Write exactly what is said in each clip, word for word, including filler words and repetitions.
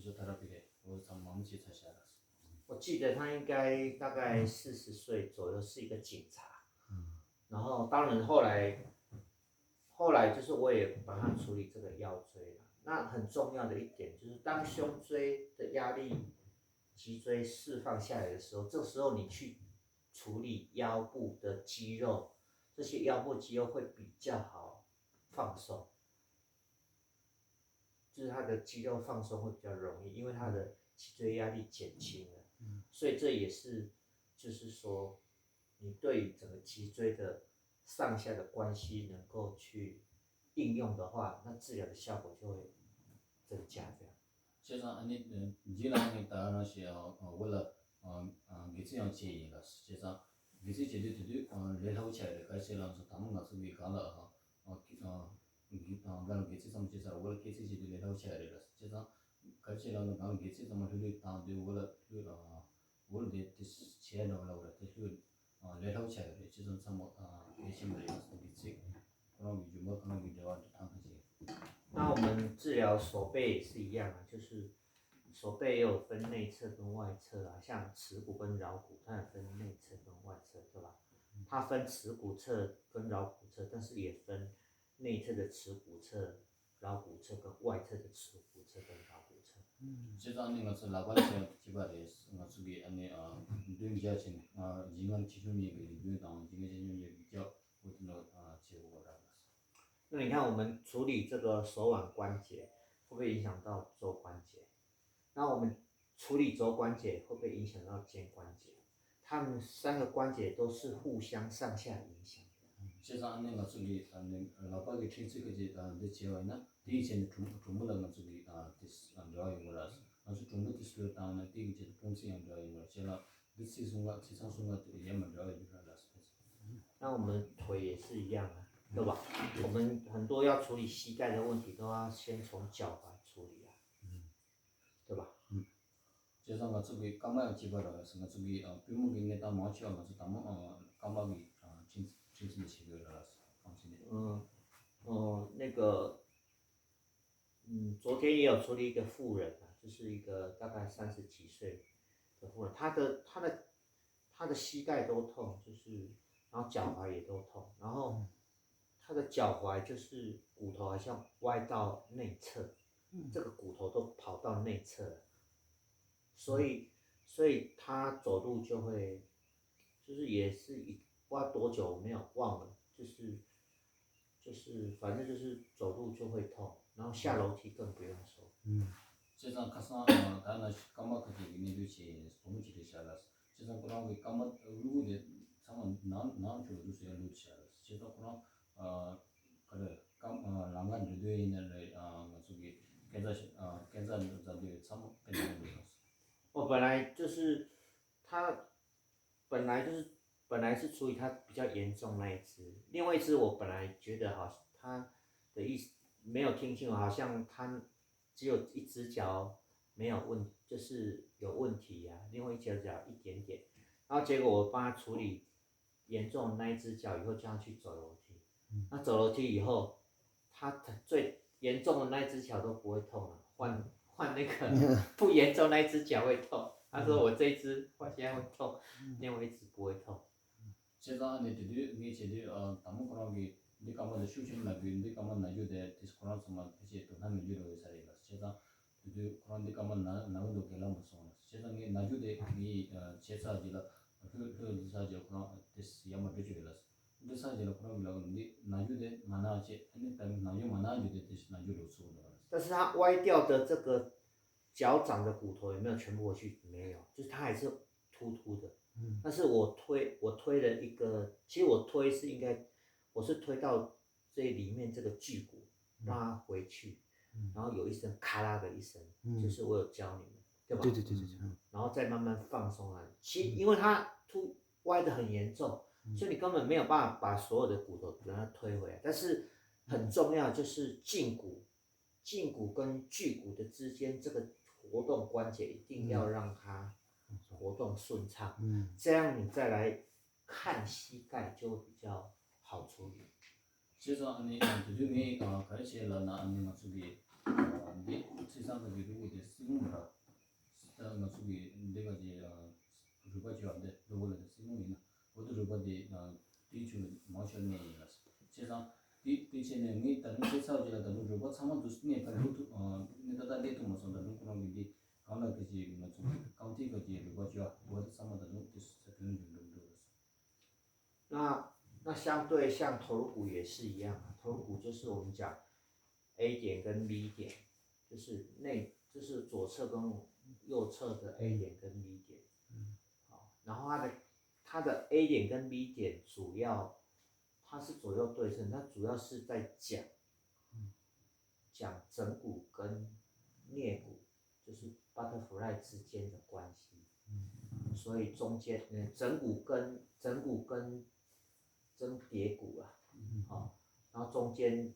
ཕྱོགས་ཐ་ར་པི་རེད། འོ་ཙམ་མང་མོ་ཅིག་ཚ་ཤ་ར།我记得他应该大概四十岁左右，是一个警察。然后当然后来后来就是我也帮他处理这个腰椎了。那很重要的一点就是，当胸椎的压力、脊椎释放下来的时候，这时候你去处理腰部的肌肉，这些腰部肌肉会比较好放松，就是他的肌肉放松会比较容易，因为他的脊椎压力减轻了。所以这也是，就是说，你对于整个脊椎的上下的关系能够去应用的话，那治疗的效果就会增加。这样。 བྱས་ཙང་ཨ་ནི་རྗེས་ལ་ཨ་ནི་ད་རང་ཞེས་འོ་ལ་དགེ་ཚིག་ཡང་བྱས་ཡིན་ལ། བྱས་ཙང་དགེ་ཚིག་བྱེད་དུས་དེ་དུས་ལས་སླ་བོ་ཆགས་ཡོད་རེད། ག་རེ་བྱས་ལབ་སོང་ད་མ་ང་ཚོ་གི་གང་ལ་གང་ལ་དགེ་ཚིག་ཙམ་བྱས་ཚར་འོ་ལ་དགེ་ཚིག་བྱེད་དུས་ལས་སླ་བོ་ཆགས་ཡོད་རེད་ལ། བྱས་ཙང་ག་རེ་བྱས་ལབ་ན་གང་དགེ་ཚིག་ཙམ་མ་ལྷོད་ལྷོད་བཏང་དུས་འོ་ལ་ལྷོད་འོ་ལ་དེ་དེ་བྱས་འདྲ་བ་ལབ་རེད། དེ་ལྷོད་ལས་སླ་བོ་ཆགས་ཡོད་རེད། བྱས་ཙང་ཚང་མ་གལ་ཆེན་པོ་རེད། ཡང་སོང་དགེ་ཚིག་ཁོ་རང་གི་རྒྱུ་མ་ཁོ་རང་གི་འབྲེལ་བ་འདི་དང་ག་ཅིག 那我们治疗手背也是一样啊，就是手背也有分内侧跟外侧啊，像尺骨跟桡骨，它有分内侧跟外侧，对吧？它分尺骨侧跟桡骨侧，但是也分内侧的尺骨侧、桡骨侧跟外侧的尺骨侧跟桡骨侧。 བྱས་ཙང་ནི་ང་ཚོ་ལག་པ་ལ་བྱས་བྱས་པ་རེད། ང་ཚོ་གི་ཨ་ནི་མདུན་རྒྱ་ཆེ་ནི་ལྗིད་ངར་ཆེ་ཆུང་གཉིས་ཀྱི་མདུན་དང་ལྗིད་ངར་ཆེ་ཆུང་གཉིས་ཀྱི་རྒྱབ་འོ་དེ་ནོ་བྱེད་དགོས་ར། 那你看，我们处理这个手腕关节，会不会影响到肘关节？那我们处理肘关节，会不会影响到肩关节？他们三个关节都是互相上下影响的。 བྱས་ཙང་ཨ་ནི་ང་ཚོ་གི་ཨ་ནི་ལག་པ་གི་འཁྲིག་ཚིག་གི་ཅིག་དང་འདི་བྱས་པ་ཡིན་ན་དེའི་ཆེད་ནི་གྲུམ་གྲུམ་བུ་ལ་ང་ཚོ་གི་དེ་འབྲེལ་བ་ཡོད་པ་ར། ང་ཚོ་གྲུམ་བུ་དེ་སུ་ལ་བཏང་ན་དེ་གི་ཆེད་དུ་དཔུང་ཚིགས་ཡང་འབྲེལ་བ་ཡོད་པ་ར། བྱས་ལ་འདི་ཚིགས་སུ་ང་ཚིགས་ཚང་སུ་ང་དེ་ཡ་མ་འབྲེལ་བ་ཡོད་པ་ར། 那我们腿也是一样啊，对吧？我们很多要处理膝盖的问题，都要先从脚踝处理啊，对吧？ བྱས་ཙང་ང་ཚོ་གི་རྐང་པ་ཡང་གཅིག་པ་ར། ང་ཚོ་གི་པུས་མོ་གི་གནས་སྟངས་མང་ཆེ་བ་ང་ཚོ་དང་པོ་རྐང་པ་གི་འཁྲིག་འཁྲིག་ཚུལ་ལ་བྱེད་དགོས་ར། རྐང་ཚུལ་ནི། 嗯，哦，那个，嗯，昨天也有处理一个妇人啊，就是一个大概三十几岁的妇人，她的她的她的膝盖都痛，就是然后脚踝也都痛，然后她的脚踝就是骨头好像歪到内侧，这个骨头都跑到内侧了，所以所以她走路就会，就是也是一不知道多久没有忘了，就是就是反正就是走路就会痛，然后下楼梯更不用说。 བྱས་ཙང་ཁ་སང་ད་ན་སྐར་མ་ཁ་ཅིག་གི་གནས་ཚུལ་བྱས་ཡིན་སྟོང་མུ་ཅིག་རེད་བྱ་ལ། བྱས་ཙང་ཁོ་རང་གི་སྐར་མ་ལུ་གུ་དེ་ཚང་མ་ནང་ནང་ཆུ་ལ་འདུག་སེ་ཡར་ལུས་བྱ་ལ། བྱས་ཙང་ཁོ་རང་ག་རེ་སྐར་ལམ་ཁ་འགྲོ་དུས་ཡིན་ན་རེད། ང་ཚོ་གི་སྐས་འཛེག་སྐས་འཛེག་མཛད་དུས་ཚང་མ་སྐས་འཛེག་འགྲོ་སོང་། 哦，本来就是他本来就是本来是处理他比较严重那一只，另外一只我本来觉得好像他的意思没有听清楚，好像他只有一只脚没有问，就是有问题啊，另外一只脚一点点，然后结果我帮他处理严重的那一只脚以后，叫他去走楼梯，那走楼梯以后，他最严重的那一只脚都不会痛了，换换那个不严重那一只脚会痛。他说我这一只我现在会痛，另外一只不会痛。 བྱས་ཙང་ཨ་ནི་དེ་དུས་ངས་བྱས་དུས་དང་པོ་ཁོ་རང་གིས་འདི་སྐར་མ་དེ་ཤུགས་ཆེན་པོ་ན་དགོས། འདི་སྐར་མ་ན་རྒྱུ་དེ་དེ་ཁོ་རང་ཚང་མ་ཕལ་ཆེར་དོ་སྣང་མི་འཇུག་རོགས་ཡོད་ས་རེད་ལ། བྱས་ཙང་དེ་དུས་ཁོ་རང་འདི་སྐར་མ་ན་ན་གི་འདུག་ག་ལ་མ་སོང་ལ། བྱས་ཙང་ངས་ན་རྒྱུ་དེ་ངས་བྱས་ཚར་རྗེས་ལ་ལྷོད་ལྷོད་འདི་ཚར་རྗེས་ཁོ་རང་དེ་ཡར་མར་འགྲོ་བཅུག་ཡོད་ལ། འདི་ཚར་རྗེས་ལ་ཁོ་རང་གིས་ལབ་འདི་ན་རྒྱུ་དེ་མ་ན་བྱས་ཨ་ནི་ད་ན་རྒྱུ་མ་ན་རྒྱུ་དེ་དེ་ན་རྒྱུ་རོགས་ཚུགས་འདུག་ལ། 但是他歪掉的这个脚掌的骨头有没有全部回去？没有，就是他还是凸凸的。但是我推，我推了一个，其实我推是应该，我是推到最里面这个距骨，让它回去，然后有一声咔啦的一声，就是我有教你们，对吧？对对对对对，然后再慢慢放松它。其实因为它凸歪的很严重，所以你根本没有办法把所有的骨头给它推回来。但是很重要就是胫骨，胫骨跟距骨的之间这个活动关节一定要让它活动顺畅，这样你再来看膝盖就会比较好处理。 བྱས་ཙང་ཨ་ནི་དེ་དུས་ངས་ག་རེ་བྱས་ལབ་ན་ཨ་ནི་ང་ཚོ་གི་ འདི་ཚེས་བཟང་གི་རིགས་དེ་སྲིན་མོ་ར། ད་ང་ཚོ་གི་འདི་ག་ཅི་རུས་པ་ཅི་བ་འདི་རུས་པ་ལ་དེ་སྲིན་མོ་ཡིན་ན་འོ་དེ་རུས་པ་དེ་དེའི་ཆུ་ལ་མང་ཆེ་བ་གནས་ཡིན་ལ། བྱས་ཙང་དེ་དེ་བྱས་ནས་ངས་ད་དུང་ཚེས་ཚར་བ་ཅིག་ལ་ད་དུང་རུས་པ་ཚང་མ་འདུག་གནས་ད་ལུག་ཐུབ་གནས་ད་ལྟ་གནས་ཐུབ་མ་སོང་། ད་དུང་ཁོ་རང་གི་འདི་གང་ལ་ག་ཅི་ང་ཚོ་རྐང་མཐིལ་ག་ཅི་རུས་པ་ཅི་བ་འོ་དེ་ཚང་མ་ད་དུང་དེ་ས་དོན་འགྲུབ་འགྲོ་འགྲོ་ལ། 那那相对像头颅骨也是一样啊，头颅骨就是我们讲A点跟 B 点，就是内就是左侧跟右侧的 A 点跟 B 点，好，然后它的它的 A 点跟 B 点主要它是左右对称，它主要是在讲讲枕骨跟颞骨，就是 butterfly 之间的关系。所以中间，嗯，枕骨跟枕骨跟跟蝶骨啊，好，然后中间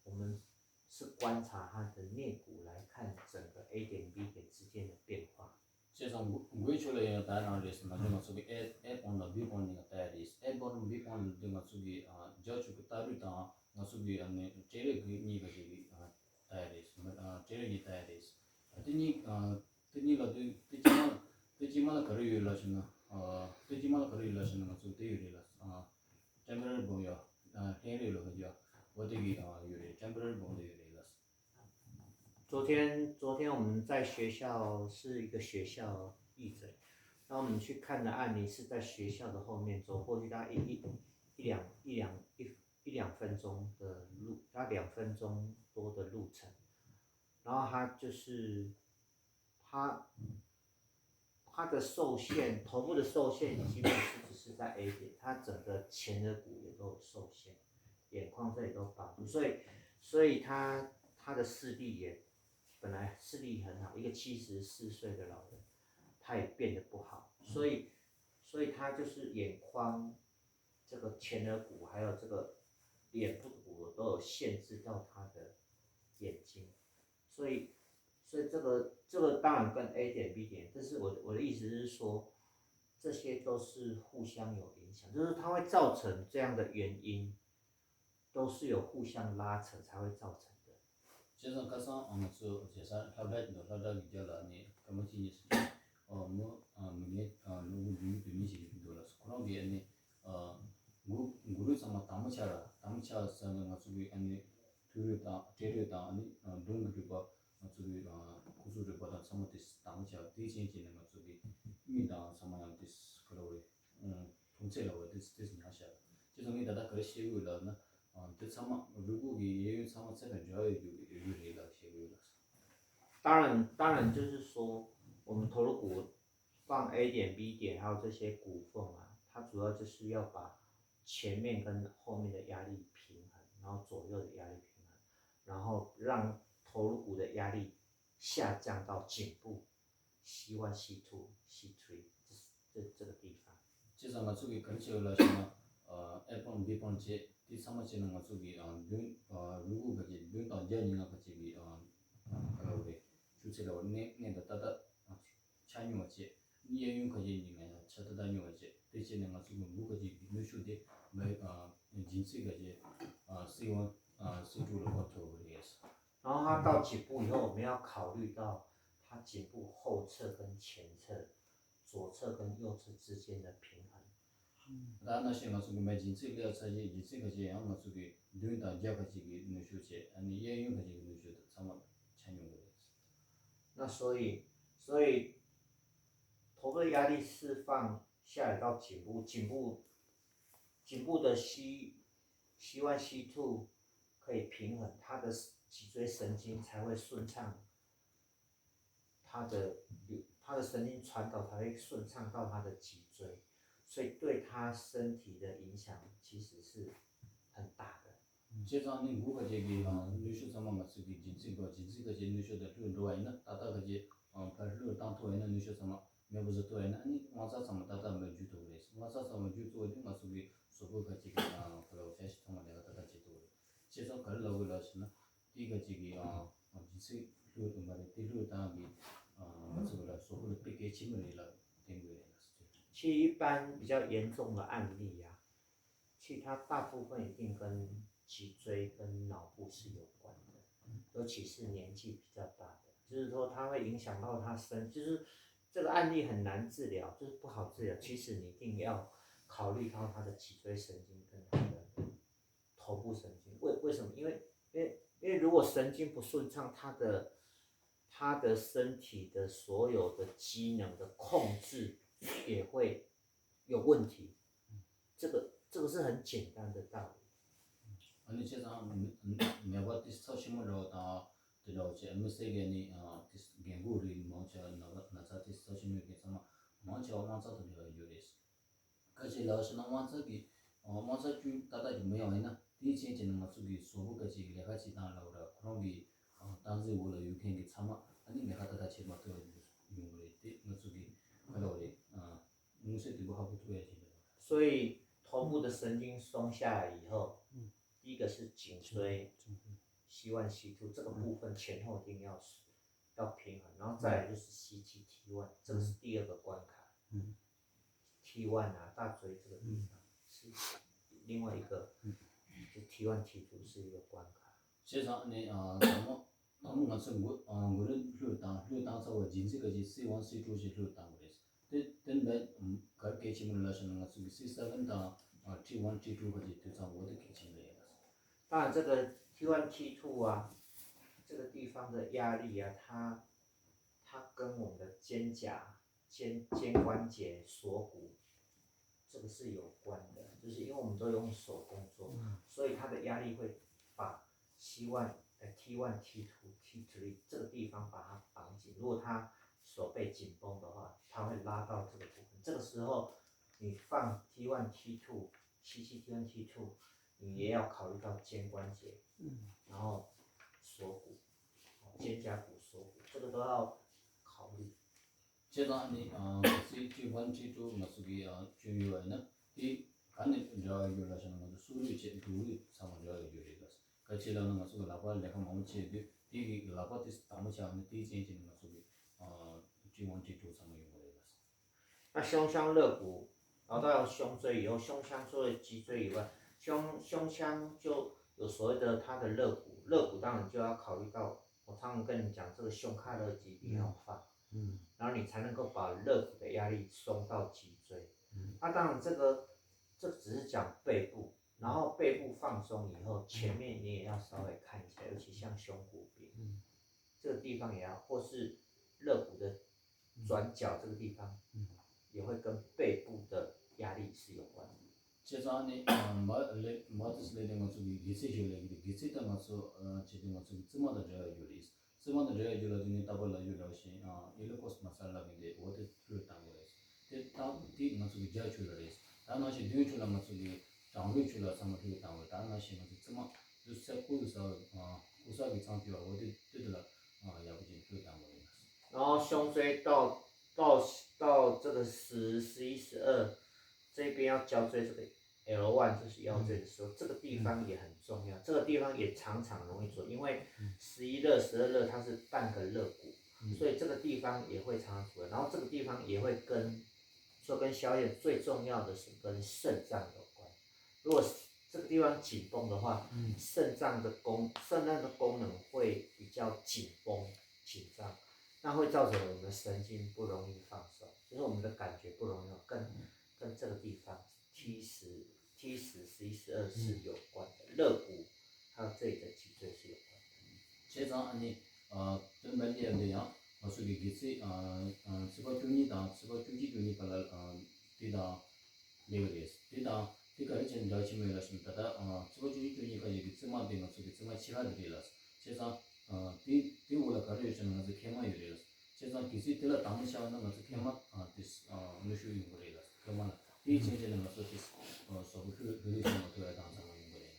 我们是观察它的颞骨来看整个 A 点 B 点之间的变化。 བྱས་ཙང་མགོའི་ཆོས་ལ་ཡང་ད་ནང་རེད་ཟེར་ན་ང་ཚོ་གི་A A point དང་B point ནས་ལྟ་ཡ་རེད། A point B point འདི་ང་ཚོ་གི་རྒྱབ་ཕྱོགས་ཀྱི་སྟ་རེ་དང་ང་ཚོ་གི་སྤྲེལ་རེ་གི་གཉིས་ཀ་ཞིག་གི་ལྟ་ཡ་རེད། སྤྲེལ་རེ་གཉིས་ལྟ་ཡ་རེད། དེ་གཉིས་དེ་གཉིས་ལ་དུས་དེ་གཅིག་མ་དེ་གཅིག་མ་ལ་ག་རེ་ཡོད་ལབ་ཞུ་ན། དེ་གཅིག་མ་ལ་ག་རེ་ཡོད་ལབ་ཞུ་ན་ང་ཚོ་དེ་ཡོད་རེད་ལ། temporal bone ཡ། ལྷན་རེ་ལ་ཡ། འོ་དེ་གི་ཡོད་རེད། temporal bone དེ་ཡོད་རེད་ལ། 昨天昨天我们在学校是一个学校义诊，然后我们去看的案例是在学校的后面走过去，大概一一一两一两一一两分钟的路，大概两分钟多的路程。然后他就是他他的受限，头部的受限已经不是只是在 A 点，他整个前额骨也都有受限，眼眶这里都绑住，所以所以他他的视力也本来视力很好，一个七十四岁的老人，他也变得不好，所以所以他就是眼眶这个前额骨还有这个脸部的骨头都有限制到他的眼睛，所以所以这个这个当然跟 A 点 B 点，但是我我的意思是说，这些都是互相有影响，就是它会造成这样的原因，都是有互相拉扯才会造成的。 བྱས་ཙང་ཁ་སང་ང་ཚོ་བྱས་ཙང་སློབ་གྲྭ་འདུག་སློབ་གྲྭ་གི་རྒྱབ་ལ་ནི་སྐར་མ་གཅིག་གཉིས་ཤིག་ཨ་མོ་མི་ངན་ལོ་ངོ་བདུན་བདུན་ཞིག་འདུག་ལ། ཁོ་རང་གིས་ནི་མགོ་མགོ་རུས་ཚང་མ་དྭངས་མ་ཆགས་ར། དྭངས་མ་ཆགས་ཟེར་ན་ང་ཚོ་གི་ཨ་ནི་ཐོད་རུས་དང་སྤྲེལ་རུས་དང་ཨ་ནི་གདོང་གི་རུས་པ་ང་ཚོ་གི་ཁོག་སོ་རུས་པ་དང་ཚང་མ་དེ་དྭངས་མ་ཆགས། དེ་ཕྱིན་ཆད་ནས་ང་ཚོ་གི་མིག་དང་ཚང་མ་ཡང་དེ་ག་ལ་བ་རེད། མཐོང་ཚད་ལ་བ་དེ་དེ་ཉག་ཤ། ཅེས་སོགས་ངས་ད་ལྟ་ག་རེ་བཤད་དགོས་ལབ་ན། དེ་ཚང་མ་རུས་ཁོག་གི་གཡས་གཡོན་ཚང་མ་ཚད་དང་འབྲེལ་བ་ཡོད་རྒྱུ་ཡོད་རེད་ལབ་བཤད་དགོས་ལབ། 当然，当然就是说，我们头颅骨放 A 点、B 点，还有这些骨缝啊，它主要就是要把前面跟后面的压力平衡，然后左右的压力平衡，然后让头颅骨的压力下降到颈部，C one、C two、C three 这这这个地方。 བྱས་ཙང་ང་ཚོ་གིས་ག་རེ་བྱས་ཡོད་ལབ་ཞུ་ན། A point B point བྱས་དེ་ཚང་མ་བྱས་ན་ང་ཚོ་གི་མདུན་རུས་ཁོག་གི་མདུན་དང་རྒྱབ་གཉིས་ལ་ཁ་ཅིག་གི་ག་ལ་བ་རེད། ཆུ་ཚད་ལ་བ་གནས་གནས་དང་ཏག་ཏག་ཆགས་ཉུང་བ་བྱས། གཡས་གཡོན་ཁ་ཅིག་གཉིས་ལ་ཡང་ཆགས་ཏག་ཏག་ཉུང་བ་བྱས། དེ་བྱས་ནས་ང་ཚོ་གི་མགོ་ཁ་ཅིག་གི་གནོན་ཤུགས་དེ་སྦྱིན་སྲེག་ཁ་ཅིག C one C two ལ་ཕར་ཐོར་བ་རེད། 然后他到颈部以后，我们要考虑到他颈部后侧跟前侧、左侧跟右侧之间的平衡。 ད་ནང་བཞིན་ང་ཚོ་གི་མའི་སྦྱིན་སྲེག་ལས་ཚར་རྗེས་སྦྱིན་སྲེག་ཁ་ཅིག་ཡང་ང་ཚོ་གི་མདུན་དང་རྒྱབ་ཁ་ཅིག་གི་གནོན་ཤུགས་བྱས། ཨ་ནི་གཡས་གཡོན་ཁ་ཅིག་གི་གནོན་ཤུགས་དང་ཚང་མ་ཆ་སྙོམས་དགོས་རེད། 那所以，所以头部的压力释放下来到颈部，颈部颈部的 C C one C two 可以平衡，他的脊椎神经才会顺畅，他的流他的神经传导才会顺畅到他的脊椎，所以对他身体的影响其实是很大的。 བྱས་ཙང་ནི་མགོ་ཁ་ཅིག་གི་གནོན་ཤུགས་ཚང་མ་ང་ཚོ་གི་སྦྱིན་སྲེག་དང་སྦྱིན་སྲེག་ཁ་ཅིག་གནོན་ཤུགས་དང་བསླུར་འགྲོ་བ་ཡིན་ན་ཏག་ཏག་ཁ་ཅིག་ཕར་བསླུར་བཏང་ཐུབ་པ་ཡིན་ན་གནོན་ཤུགས་ཚང་མ་མེད་པ་བཟོ་ཐུབ་པ་ཡིན་ན་ཨ་ནི་དབང་རྩ་ཚང་མ་ཏག་ཏག་མར་འཇུ་ཐུབ་ཀྱི་རེད། དབང་རྩ་ཚང་མ་འཇུ་ཐུབ་པ་དེ་ང་ཚོ་གི་གཟུགས་པོ་ཁ་ཅིག་གི་ཕར་ལོག་བྱ་ཞིག་ཚང་མ་ལས་ཀ་ཏག་ཏག་བྱེད་ཐུབ་ཀྱི་རེད། བྱས་ཙང་ག་རེ་ལབ་དགོས་ལབ་ཟེར་ན། དེ་ཁ་ཅིག་གི་སྦྱིན་སྲེག་བསླུར་དུ་མ་རེད། དེ་བསླུར་བཏང་གི་ང་ཚོ་གི་ལ་གཟུགས་པོ་ལ་དཔེ་གལ་ཆེན་པོ་རེད་ལབ་བསྟན་དགོས་རེད་ལ། 其实一般比较严重的案例啊，其实它大部分一定跟脊椎跟脑部是有关的。尤其是年纪比较大的，就是说它会影响到他身，就是这个案例很难治疗，就是不好治疗。其实你一定要考虑到他的脊椎神经跟他的头部神经。为为什么？因为因为因为如果神经不顺畅，他的他的身体的所有的机能的控制也会有问题。这个这个是很简单的道理。 ཨ་ནི་བྱས་ཙང་ནད་པ་དེ་ཚབས་ཆེན་མོ་འདྲ་བོ་དང་དེ་འདྲ་བོ་བྱས་དམིགས་བསལ་གྱི་ནི་དེ་རྒན་རྒོན་རིགས་མང་ཆེ་བ་ནད་པ་ན་ཚ་དེ་ཚབས་ཆེན་མོ་གི་ཚང་མ་མང་ཆེ་བ་དབང་རྩ་དང་འབྲེལ་བ་ཡོད་རེད། ཁ་ཅིག་ལབ་ཤེ་ན་དབང་རྩ་གི་དབང་རྩ་ཅུང་ཏག་ཏག་ཅིག་མི་ཡོང་ཡིན་ན་དེའི་རྐྱེན་བྱས་ནས་ང་ཚོ་གི་གཟུགས་པོ་ཁ་ཅིག་ལས་ཀ་བྱེད་སྟངས་ལབ་ར་ཁོ་རང་གི་སྟངས་འཛིན་འོག་ལ་ཡོད་མཁན་གི་ཚང་མ་ཨ་ནི་ལས་ཀ་ཏག་ཏག་བྱེད་མ་ཐུབ་པ་ཡོང་གི་རེད། དེ་ང་ཚོ་གི་ག་ལབ་རེད། མངོན་གསལ་དོད་པོ་ཧ་གོ་ཐུབ་ཡ་ཅིག་རེད། 所以头部的神经松下来以后，第一个是颈椎，膝腕膝突这个部分前后一定要要平衡，然后再来就是膝膝膝腕，这个是第二个关卡。嗯膝腕啊，大椎这个地方是另外一个，就膝腕膝突是一个关卡。 བྱས་ཙང་ནི་དང་མོ་དང་མོ་ང་ཚོ་མགོ་མགོ་ནས་ལྷོད་བཏང་ལྷོད་བཏང་ཚར་བ་རྗེས་འཛིན་ག་ཅིག་སི་ཝན་སི་ཊུ་ཞེས་ལྷོད་བཏང་དགོས་རེད། དེ་དེ་ནས་གར་གལ་ཆེན་པོ་ལ་ཤོད་ན་ང་ཚོ་གི་སི་སེ་ཝན་དང་ཊི་ཝན་ཊི་ཊུ་ག་ཅིག་དུས་ཚང་འོ་དེ་གལ་ཆེན་པོ་ཡིན། 当然，这个 T one T two 啊，这个地方的压力啊，它它跟我们的肩胛、肩肩关节、锁骨这个是有关的，就是因为我们都用手工作，所以它的压力会把 T one、呃 T one、T two、T three 这个地方把它绑紧。如果他手被紧绷的话，它会拉到这个部分。这个时候你放 T one、T two、七七 T one、T two，你也要考虑到肩关节，然后锁骨、肩胛骨、锁骨，这个都要考虑。 བྱས་ཙང་ནི་ང་ཚོའི་ཊི་ཝན་ཊི་ཊུ་ང་ཚོ་གི་སྐྱོན་ཡོད་པ་ཡིན་ན་དེ་ག་ནས་འབྲེལ་བ་ཡོད་ལ་ཤེ་ན་ང་ཚོ་སུ་རུས་བཅས་འབྲུ་རུས་ཚང་མ་འབྲེལ་བ་ཡོད་རེད་ལ། ག་ཅི་ལབ་ན་ང་ཚོ་གི་ལག་པ་ལས་ཀ་མང་པོ་བྱས་དུས་དེ་གི་ལག་པ་དེ་དྭངས་མོ་ཆགས་ནས་དེའི་རྐྱེན་གྱིས་ནི་ང་ཚོ་གི་ཊི་ཝན་ཊི་ཊུ་ཚང་མ་ཡོང་གི་རེད་ལ། 那胸腔肋骨，然后到胸椎以后，胸腔除了脊椎以外，胸胸腔就有所谓的它的肋骨，肋骨当然就要考虑到，我常常跟你讲，这个胸髁肋肌一定要放，嗯然后你才能够把肋骨的压力送到脊椎。嗯那当然，这个这只是讲背部，然后背部放松以后，前面你也要稍微看一下，尤其像胸骨柄，嗯这个地方也要，或是肋骨的转角这个地方，嗯也会跟背部的压力是有关的。 བྱས་ཙང་ནི་མ་ལེ་མ་དུས་ལེ་ནི་ང་ཚོ་གི་སྒལ་ཚིགས་ཞོ་ལེ་གི་སྒལ་ཚིགས་དང་ང་ཚོ་བྱས་ཏེ་ང་ཚོ་གི་རྩིབ་མ་དང་འབྲེལ་བ་ཡོད་རེད། རྩིབ་མ་དང་འབྲེལ་བ་ཡོད་ལ་དེ་ནི་རྟག་པར་ལབ་ཡོད་ལབ་བཞིན་ཨི་ལི་ཀོས་མ་སལ་ལབ་མི་འདི་འོ་དེ་ལྷོད་བཏང་དགོས་རེད། དེ་དང་དེ་ང་ཚོ་གི་རྒྱབ་ཕྱོགས་ལ་རེད། ད་ནང་བཞིན་མདུན་ཕྱོགས་ལ་ང་ཚོ་གི་བྲང་རོའི་ཕྱོགས་ལ་ཚང་མ་ལྷོད་བཏང་དགོས། ད་ནང་བཞིན་ང་ཚོ་རྩིབ་མ་དུ་སེ་ཀུ་ཡུ་ས་ཀུ་ས་གི་གཙང་ཏི་བ་འོ་དེ་དེ་དེ་ལ་ཡག་པོ་ཅིག་ལྷོད་བཏང་དགོས་རེད། 然后胸椎到到到这个十、十一、十二这边要交椎这个 L one，就是腰椎的时候，这个地方也很重要，这个地方也常常容易做，因为十一肋、十二肋它是半个肋骨，所以这个地方也会常常出问题，然后这个地方也会跟说跟消炎最重要的是跟肾脏有关。如果这个地方紧绷的话，嗯肾脏的功肾脏的功能会比较紧绷紧张，那会造成我们的神经不容易放松，就是我们的感觉不容易放跟跟这个地方 T十、T十、十一、十二是有关的，肋骨还有这里的脊椎是有关的。 བྱས་ཙང་ཨ་ནི་དོན་མེད་ལས་འདི་ཡང་ང་ཚོ་གི་སྒལ་ཚིགས་ཚེས་པ་བཅུ་གཉིས་དང་ཚེས་པ་བཅུ་གཅིག་བཅུ་གཉིས་བར་ལ་དེ་དང་ལས་ཀ་རེད། དེ་དང་དེ་ག་རེ་བྱས་ནས་འདྲ་ཆེན་མོ་ཡོད་ལ་ཞེ་ན་ད་ལྟ་ཚེས་པ་བཅུ་གཅིག་བཅུ་གཉིས་ཁ་ཅིག་གི་རྩིབ་མ་དེ་ང་ཚོ་གི་རྩིབ་མ་ཕྱེད་ཀ་དེ་རེད་ལ། བྱས་ཙང་དེ་དེ་འོག་ལ་ག་རེ་ཡོད་ཟེར་ན་ང་ཚོ་མཁལ་མ་ཡོད་རེད་ལ། བྱས་ཙང་སྒལ་ཚིགས་དེ་ལ་དྭངས་མོ་ཆགས་ན་ང་ཚོ་མཁལ་མ་དེ་ནུ་ཞོ་ཡོང་གི་རེད་ལ། མཁལ་མ་ལ་དེའི་རྐྱེན་བྱས་ནས་ང་ཚོ་དེ་གཟུགས་པོ་ལྷོད་ལྷོད་ལྷོད་བྱེད་མ་ཐུབ་པའི་དྭངས་གཙང་མ་ཡོང་གི་རེད།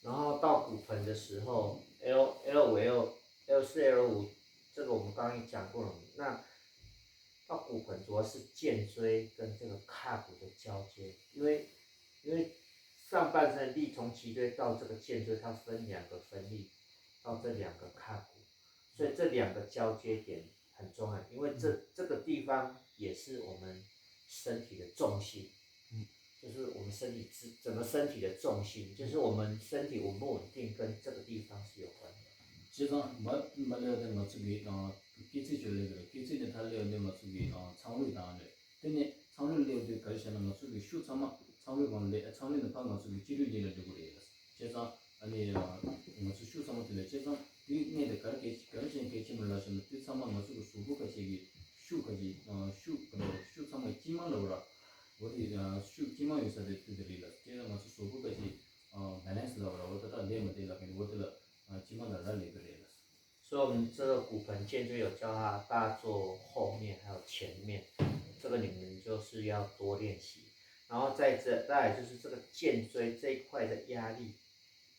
然后到骨盆的时候，L L 五 L L 四 L 五，这个我们刚刚也讲过了。那到骨盆主要是肩椎跟这个胯骨的交接，因为因为上半身力从脊椎到这个肩椎，它分两个分力，到这两个胯骨，所以这两个交接点很重要，因为这这个地方也是我们身体的重心，就是我们身体整个身体的重心，就是我们身体稳不稳定跟这个地方是有关的。བྱས་ཙང་མར་མར་སླེབས་དུས་ང་ཚོ་གི་ཨ་སྐེ་ཚིགས་ཅིག་སླེབས་ཀྱི་རེད། སྐེ་ཚིགས་ནས་མཐར་སླེབས་དུས་ང་ཚོ་གི་ཨ་མཚམས་རེག་དང་རེད། དེ་ནས་མཚམས་རེག་སླེབས་དུས་ག་རེ་བྱས་ན་ང་ཚོ་གི་ཤུགས་ཚང་མ་མཚམས་རེག་སྒང་སླེབས། མཚམས་རེག་ནས་ཕར་ང་ཚོ་གི་སྤྱི་ལུས་འདི་ལ་འགྲོ་གི་རེད། བྱས་ཙང་ཨ་ནི་ང་ཚོ་ཤུགས་ཚང་མ་དེ་ལ། བྱས་ཙང་དེའི་གནད་དེ་ག་རེ་གལ་ག་རེ་བྱས་ནས་གལ་ཆེན་པོ་རེད་ལབ་ཟེར་ན། དེ་ཚང་མ་ང་ཚོ་གི་གཟུགས་པོ་ཁ་ཤས་ཀྱི་ཤུགས་ཁ་ཤས་ཤུགས་ག་ཤུགས་ཚང་མ་སྐྱིད་མ་ལབ་ར། འོ་དེ་ཤུགས་སྐྱིད་མ་ཡོད་ས་དེ་དེ་དེ་རེད་ལ། བྱས་ཙང་ང་ཚོ་གཟུགས་པོ་ཁ་ཤས་བྷེ་ལེན་སི་ལབ་ར། འོ་ད་ལྟ་ལས་མ་བདེ་ལབ་མཁན་འོ་དེ་ལ་སྐྱིད་མ་ལ་ར་ལས་དེ་རེད་ལ། 所以我们这个骨盆肩椎有教它大坐后面还有前面，这个你们就是要多练习。然后在这，再来就是这个肩椎这一块的压力，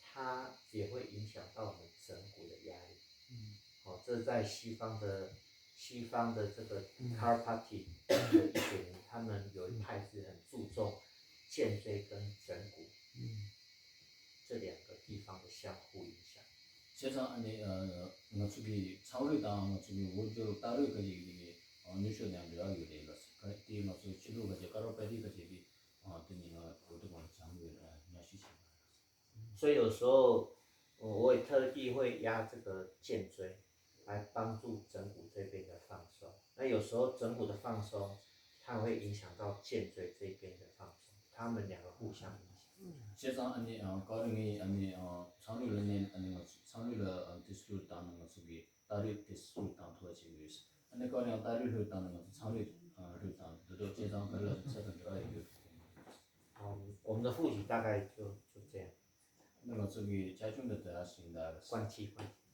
它也会影响到我们枕骨的压力。嗯，好，这在西方的西方的这个 chiropractic 的一些人，他们有一派是很注重肩椎跟枕骨这两个地方的相互影响。 བྱས་ཙང་ཨ་ནི་ང་ཚོ་གི་མཚམས་རེག་དང་ང་ཚོ་གི་འོག་འཇོག་སྟ་རེ་ག་ཅིག་གི་ནུས་ཤུགས་དང་འབྲེལ་བ་ཡོད་རེད་ལ། ག་དེ་ང་ཚོ་ཕྱི་ལུགས་ག་ཅིག་ཀ་རོ་པེ་ཏི་ག་ཅིག་གི་དེ་ནི་ང་འོ་དེ་གང་སྦྱང་ཡོད་ཉ་ཤི་ཆེ། 所以有时候我也特地会压这个肩椎，来帮助枕骨这边的放松。那有时候枕骨的放松，它会影响到肩椎这边的放松，他们两个互相影响。 བྱས་ཙང་ཨ་ནི་ཀ་རེ་ངས་ཨ་ནི་མཚམས་རེག་ལ་ནས་ཨ་ནི་ང་ཚོ་མཚམས་རེག་ལ་དེ་སུ་དང་ང་ཚོ་གི་སྟ་རེ་དེ་སུ་དང་ཐུག་བྱེད་ཀྱི་ཡོད། ཨ་ནི་ཀ་རེ་ཡང་སྟ་རེ་ལྷོད་དང་ང་ཚོ་མཚམས་རེག་ལྷོད་དང་དེ་ཚོ་བྱས་ཙང་ག་རེ་ལ་ཚད་དང་འབྲེལ་བ་ཡོད། 我们的腹肌大概就就这样。 ང་ཚོ་གི་ཅ་ཆུང་འདི་དེ་ཞིག་འདའ། 换气换气。